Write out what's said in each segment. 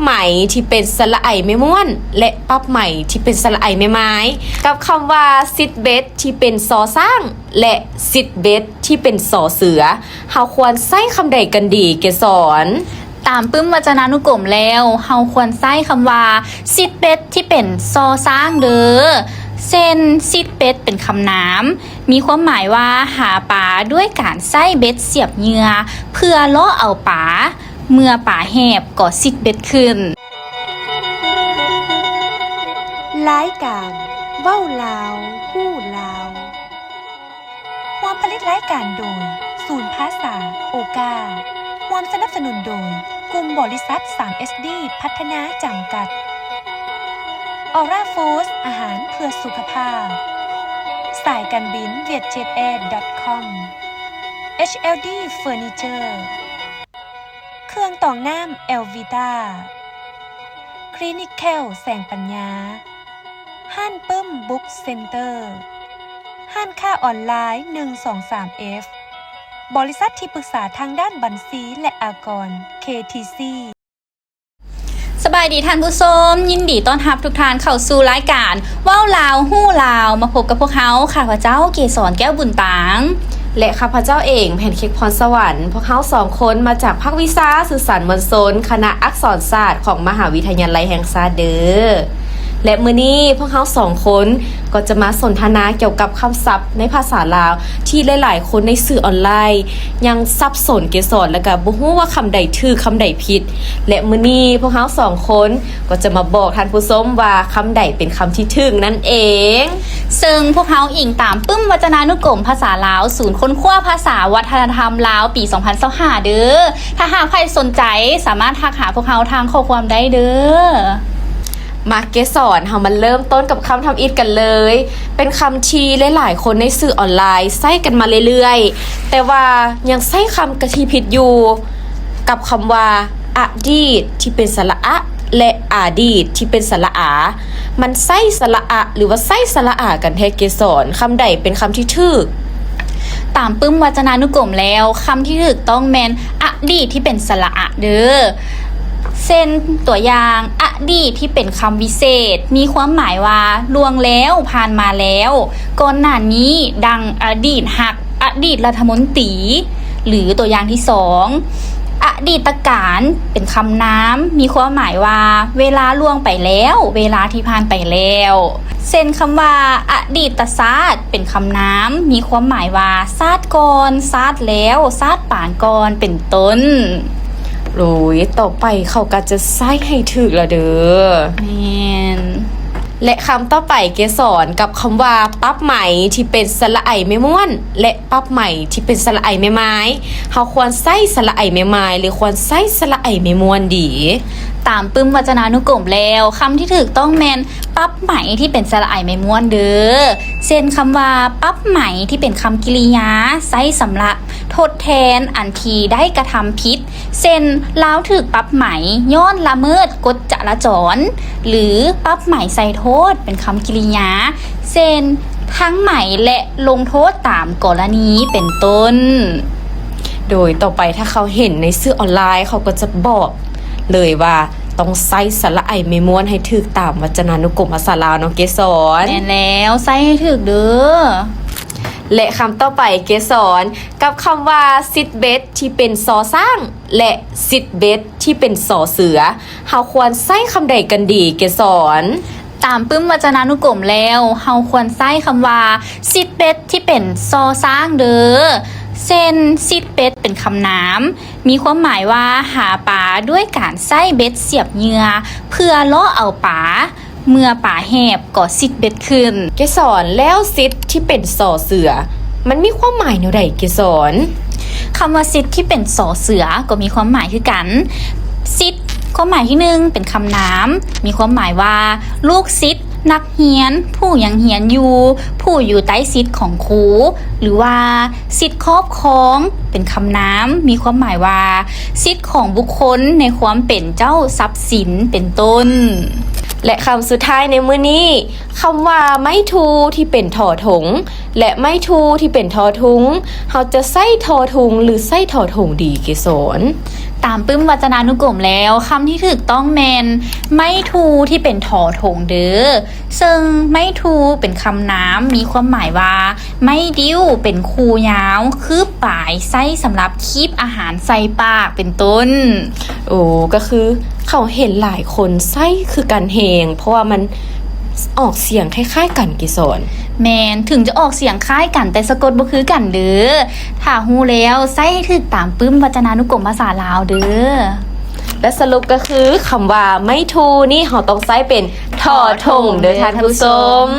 ໄໝທີ່ເປັນສະຫຼະໄອແມ່ມ້ວນ ແລະ ປັບໄໝທີ່ເປັນສະຫຼະໄອແມ່ໝາຍ ກັບຄຳວ່າ ຊິດເບັດທີ່ເປັນຊໍຊ້າງ ແລະ ຊິດເບັດທີ່ເປັນຊໍເສືອ. ເຮົາຄວນໃຊ້ຄຳໃດກັນດີ ເກສອນ? ຕາມປຶ້ມວັດຈະນານຸກົມແລ້ວ, ເຮົາຄວນໃຊ້ຄຳວ່າ ຊິດເບັດທີ່ເປັນຊໍຊ້າງເດີ. ເຊັ່ນ, ຊິດເບັດເປັນຄຳນາມ, ມີຄວາມໝາຍວ່າຫາປາດ້ວຍການໃຊ້ເບັດສຽບເຫຍື່ອ ເພື່ອເລາະເອົາປາ. ເມື່ອປາແຮບກໍຊິດເບັດຂຶ້ນ. ລາຍການເວົ້າລາວ ຮູ້ລາວ. ຮ່ວມຜະລິດລາຍການໂດຍ ສູນພາສາໂອກາ. ຮ່ວມສະໜັບສະໜູນໂດຍ ກຸ່ມບໍລິສັດ ສາມເອັສດີ ພັດທະນາ ຈຳກັດ. ອອຣາຟູດ ອາຫານເພື່ອສຸຂະພາບ. ສາຍການບິນ ວຽດເຈັດແອ ດອດຄອມ. ເອັດແອລດີ ເຟີນີເຈີ. ເຄື່ອງຕອງນ້ຳ ແອລວີຕາ. ຄລີນິກແຂ້ວ ແສງປັນຍາ. ຮ້ານປຶ້ມ ບຸກເຊັນເຕີ. ຮ້ານຄ້າອອນລາຍ ໜຶ່ງສອງສາມເອັຟ. ບໍລິສັດທີ່ປຶກສາທາງດ້ານບັນຊີ ແລະ ອາກອນ ເຄທີຊີ. ສະບາຍດີທ່ານຜູ້ຊົມ, ຍິນດີຕ້ອນຮັບທຸກທ່ານເຂົ້າສູ່ລາຍການເວົ້າລາວຮູ້ລາວ. ມາພົບກັບພວກເຮົາ, ຂ້າພະເຈົ້າ ເກສອນ ແກ້ວບຸນຕາງ ແລະ ຂ້າພະເຈົ້າເອງ ແພນເຄ້ກ ພອນສະຫວັນ. ພວກເຮົາສອງຄົນມາຈາກພາກວິຊາສື່ສານມວນຊົນ ຄະນະອັກສອນສາດຂອງມະຫາວິທະຍາໄລແຫ່ງຊາດເດີ. ແລະ ມື້ນີ້ພວກເຮົາສອງຄົນກໍຈະມາສົນທະນາກ່ຽວກັບຄຳສັບໃນພາສາລາວ ທີ່ຫຼາຍໆຄົນໃນສື່ອອນລາຍຍັງສັບສົນ ເກສອນ ແລະ ກໍບໍ່ຮູ້ວ່າຄຳໃດຖືກ ຄຳໃດຜິດ. ແລະ ມື້ນີ້ພວກເຮົາສອງຄົນກໍຈະມາບອກທ່ານຜູ້ຊົມວ່າຄຳໃດເປັນຄຳທີ່ຖືກນັ້ນເອງ. ເຊິ່ງພວກເຮົາອີງຕາມປຶ້ມວັດຈະນານຸກົມພາສາລາວ ສູນຄົ້ນຄວ້າພາສາວັດທະນະທຳລາວ ປີສອງພັນຊາວຫ້າເດີ. ຖ້າຫາກໃຜສົນໃຈ ສາມາດທັກຫາພວກເຮົາທາງຂໍ້ຄວາມໄດ້ເດີ. ມາເກສອນ, ເຮົາມາເລີ່ມຕົ້ນກັບຄຳທຳອິດກັນເລີຍ. ເປັນຄຳທີ່ຫຼາຍໆຄົນໃນສື່ອອນລາຍໃຊ້ກັນມາເລື້ອຍໆ, ແຕ່ວ່າຍັງໃຊ້ຄຳທີ່ຜິດຢູ່ ກັບຄຳວ່າ ອະດີດ ທີ່ເປັນສະຫຼະອະ ແລະ ອາດີດ ທີ່ເປັນສະຫຼະອາ. ມັນໃຊ້ສະຫຼະອະ ຫຼືວ່າໃຊ້ສະຫຼະອາກັນແທ້ ເກສອນ? ຄຳໃດເປັນຄຳທີ່ຖືກ? ຕາມປຶ້ມວັດຈະນານຸກົມແລ້ວ, ຄຳທີ່ຖືກຕ້ອງແມ່ນ ອະດີດ ທີ່ເປັນສະຫຼະອະເດີ. ເຊັ່ນຕົວຢ່າງ, ອະດີດ ທີ່ເປັນຄຳວິເສດ ມີຄວາມໝາຍວ່າລ່ວງແລ້ວ, ຜ່ານມາແລ້ວ, ກ່ອນໜ້ານີ້, ດັ່ງ ອະດີດຮັກ, ອະດີດລັດຖະມົນຕີ ຫຼືຕົວຢ່າງທີສອງ, ອະດີດຕະການ ເປັນຄຳນາມ ມີຄວາມໝາຍວ່າເວລາລ່ວງໄປແລ້ວ, ເວລາທີ່ຜ່ານໄປແລ້ວ. ເຊັ່ນຄຳວ່າ ອະດີດຕະຊາດ ເປັນຄຳນາມ ມີຄວາມໝາຍວ່າຊາດກ່ອນ, ຊາດແລ້ວ, ຊາດປາງກ່ອນ ເປັນຕົ້ນ. ໂດຍຕໍ່ໄປເຂົາກໍຈະໃຊ້ໃຫ້ຖືກລະເດີ. ແມ່ນ. ແລະ ຄຳຕໍ່ໄປເກສອນ ກັບຄຳວ່າ ປັບໄໝ ທີ່ເປັນສະຫຼະໄອແມ່ມ້ວນ ແລະ ປັບໄໝ ທີ່ເປັນສະຫຼະໄອແມ່ໝາຍ. ເຮົາຄວນໃຊ້ສະຫຼະໄອແມ່ໝາຍ ຫຼື ຄວນໃຊ້ສະຫຼະໄອແມ່ມ້ວນດີ? ຕາມປຶ້ມວັດຈະນານຸກົມແລ້ວ, ຄຳທີ່ຖືກຕ້ອງແມ່ນ ປັບໄໝ ທີ່ເປັນສະຫຼະໄອແມ່ມ້ວນເດີ. ເຊັ່ນຄຳວ່າ ປັບໄໝ ທີ່ເປັນຄຳກິລິຍາ ໃຊ້ສຳລັບທົດແທນອັນທີ່ໄດ້ກະທຳຜິດ. ເຊັ່ນ, ລາວຖືກປັບໄໝຍ້ອນລະເມີດກົດຈະລາຈອນ ຫຼື ປັບໄໝໃສ່ໂທດ ເປັນຄຳກິລິຍາ. ເຊັ່ນ, ທັງໄໝ ແລະ ລົງໂທດຕາມກໍລະນີ ເປັນຕົ້ນ. ໂດຍຕໍ່ໄປຖ້າເຂົາເຫັນໃນສື່ອອນລາຍ ເຂົາກໍຈະບອກເລີຍວ່າຕ້ອງໃຊ້ສະຫຼະໄອແມ່ມ້ວນໃຫ້ຖືກຕາມວັດຈະນານຸກົມພາສາລາວເນາະເກສອນ. ແມ່ນແລ້ວ, ໃຊ້ໃຫ້ຖືກເດີ. ແລະ ຄຳຕໍ່ໄປເກສອນ ກັບຄຳວ່າ ຊິດເບັດ ທີ່ເປັນຊໍຊ້າງ ແລະ ຊິດເບັດ ທີ່ເປັນຊໍເສືອ. ເຮົາຄວນໃຊ້ຄຳໃດກັນດີເກສອນ? ຕາມປຶ້ມວັດຈະນານຸກົມແລ້ວ, ເຮົາຄວນໃຊ້ຄຳວ່າ ຊິດເບັດ ທີ່ເປັນຊໍຊ້າງເດີ. ເຊັ່ນ, ຊິດເບັດ ເປັນຄຳນາມ ມີຄວາມໝາຍວ່າຫາປາດ້ວຍການໃຊ້ເບັດສຽບເຫຍື່ອ ເພື່ອເລາະເອົາປາ. ເມື່ອປາແຮບກໍຊິດເບັດຂຶ້ນ. ເກສອນ, ແລ້ວຊິດທີ່ເປັນຊໍເສືອ ມັນມີຄວາມໝາຍແນວໃດເກສອນ? ຄຳວ່າຊິດທີ່ເປັນຊໍເສືອກໍມີຄວາມໝາຍຄືກັນ. ຊິດ ຄວາມໝາຍທີໜຶ່ງ ເປັນຄຳນາມ ມີຄວາມໝາຍວ່າ ລູກສິດ, ນັກຮຽນ, ຜູ້ຍັງຮຽນຢູ່, ຜູ້ຢູ່ໃຕ້ສິດຂອງຄູ ຫຼືວ່າ ສິດຄອບຄອງ ເປັນຄຳນາມ ມີຄວາມໝາຍວ່າ ສິດຂອງບຸກຄົນໃນຄວາມເປັນເຈົ້າຊັບສິນ ເປັນຕົ້ນ. ແລະ ຄຳສຸດທ້າຍໃນມື້ນີ້, ຄຳວ່າໄມ້ທູທີ່ເປັນທໍຖົງ ແລະ ໄມ້ທູທີ່ເປັນທໍທຸງ, ເຮົາຈະໃຊ້ທໍທຸງ ຫຼື ໃຊ້ທໍຖົງດີ ເກສອນ? ຕາມປຶ້ມວັດຈະນານຸກົມແລ້ວ, ຄຳທີ່ຖືກຕ້ອງແມ່ນ ໄມ້ທູທີ່ເປັນທໍຖົງເດີ. ເຊິ່ງໄມ້ທູເປັນຄຳນາມ ມີຄວາມໝາຍວ່າ ໄມ້ດິ້ວເປັນຄູ່ຍາວ ຄືບປາຍ ໃຊ້ສຳລັບຄີບອາຫານໃສ່ປາກ ເປັນຕົ້ນ. ໂອ້ ກໍຄືເຂົາເຫັນຫຼາຍຄົນໃຊ້ຄືກັນແຮງ ເພາະວ່າມັນອອກສຽງຄ້າຍໆກັນ ເກສອນ. ແມ່ນ, ເຖິງຈະອອກສຽງຄ້າຍກັນ ແຕ່ສະກົດບໍ່ຄືກັນເດີ. ຖ້າຮູ້ແລ້ວ ໃຊ້ໃຫ້ຖືກຕາມປຶ້ມວັດຈະນານຸກົມພາສາລາວເດີ. ແລະ ສະຫຼຸບກໍຄື ຄຳວ່າໄມ້ທູນີ້ ເຮົາຕ້ອງໃຊ້ເປັນ ຖໍຖົງເດີທ່ານຜູ້ຊົມ.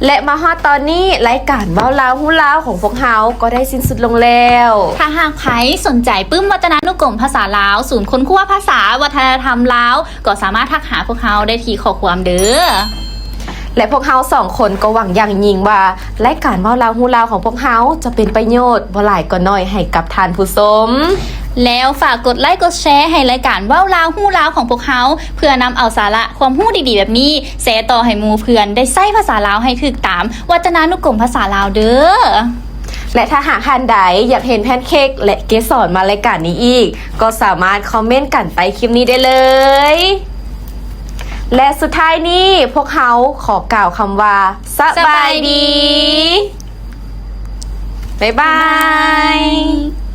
ແລະ ມາຮອດຕອນນີ້ ລາຍການເວົ້າລາວຮູ້ລາວຂອງພວກເຮົາກໍໄດ້ສິ້ນສຸດລົງແລ້ວ. ຖ້າຫາກໃຜສົນໃຈປຶ້ມວັດຈະນານຸກົມພາສາລາວ, ສູນຄົ້ນຄວ້າພາສາວັດທະນະທຳລາວ, ກໍສາມາດທັກຫາພວກເຮົາໄດ້ທີ່ຂໍ້ຄວາມເດີ. ແລະ ພວກເຮົາສອງຄົນກໍຫວັງຢ່າງຍິ່ງວ່າ ລາຍການເວົ້າລາວຮູ້ລາວຂອງພວກເຮົາຈະເປັນປະໂຫຍດບໍ່ຫຼາຍກໍໜ້ອຍໃຫ້ກັບທ່ານຜູ້ຊົມ. ແລ້ວຝາກກົດໄລກົດແຊໃຫ້ລາຍການເວົ້າລາວຮູ້ລາວຂອງພວກເຮົາ ເພື່ອນຳເອົາສາລະຄວາມຮູ້ດີໆແບບນີ້ ແຊຕໍ່ໃຫ້ໝູ່ເພື່ອນໄດ້ໃຊ້ພາສາລາວໃຫ້ຖືກຕາມວັດຈະນານຸກົມພາສາລາວເດີ. ແລະ ຖ້າຫາກທ່ານໃດຢາກເຫັນແພນເຄ້ກ ແລະ ເກສອນມາລາຍການນີ້ອີກ ກໍສາມາດຄອມເມັນກັນໃຕ້ຄລິບນີ້ໄດ້ເລີຍ. ແລະ ສຸດທ້າຍນີ້ ພວກເຮົາຂໍກ່າວຄຳວ່າ ສະບາຍດີ. ສະບາຍດີ. ບາຍບາຍ.